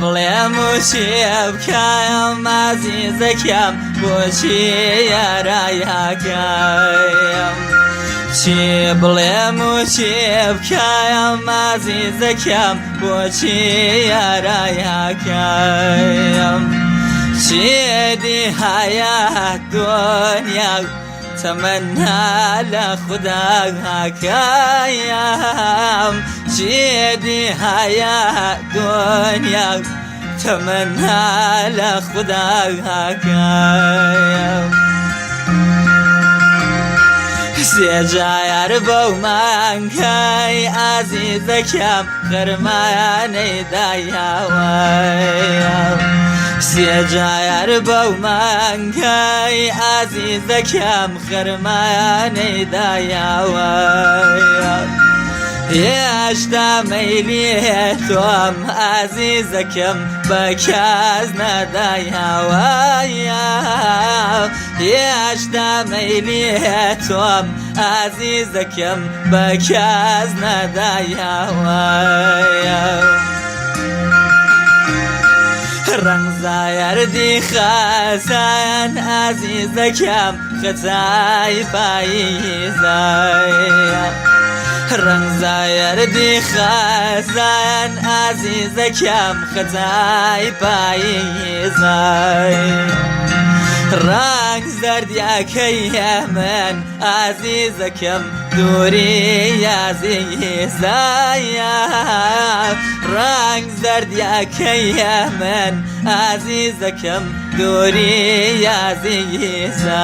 بڵێم و چی بکەم ئازیزەکەم بۆچی یارایەکەم چی بڵێم و چی بکەم ئازیزەکەم بۆچی یارایەکەم چی دی هەیە دنیا تەمەنا لە خوداکەیم چی دی هەیە دنیا تەمەنا لە خوداکەیم سێجایار بەو مانکای ئازیزەکەم خەرمانەی دایاوەیە سێجایار بەو مانکای ئازیزەکەم خەرمانەی دایاوەیە هێشتا مەیلی تۆم ئازیزەکەم بە کەس نەدایاوەیە هێشتا مەیلی تۆم ئازیزەکەم بە کەس نەدایاوەیە ڕەنگزایەردی خەسان ئازیزەکەم خەتای پاییزایە ڕەنگزایەردی خەسان ئازیزەکەم خەتای پاییزای ڕەنگ زەردیاکەی من ئازیزەکەم دووری ئازیزایە ڕەنگ زەردیاکەی من ئازیزەکەم دووری ئازیزایە.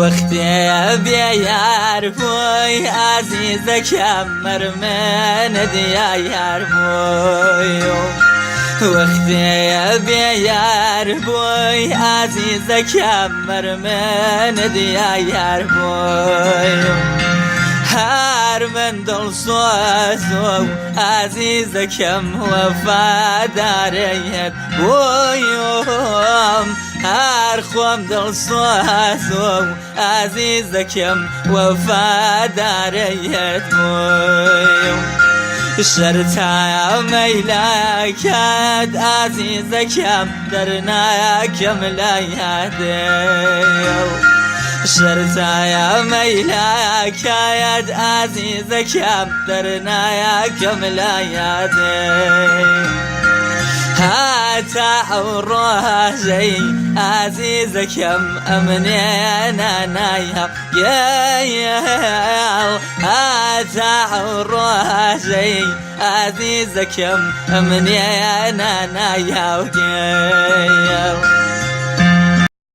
وەختێ بێ یار بووی ئازیزەکەم مەرمنە دیا یار بووی وەختێ بێ یار بووی ئازیزەکەم مەرمنە دیا یار بووی هەر من دڵسۆز و ئازیزەکەم وەفادارەیەت بوویم هەر خۆم دڵسۆز و ئازیزەکەم وەفادارەیەت بوویم شەرتایە مەیلەکەت ئازیزەکەم دەرناکەم لە یادێ شەرتایە مەیلەکەت ئازیزەکەم دەرناکەم لە یادێ هەتا ئەو ڕۆژەی ئازیزەکەم ئەمنێ نانایە گەیڵ هەتا ئەو ڕۆژەی ئازیزەکەم ئەمنێ نانایە گەیڵ.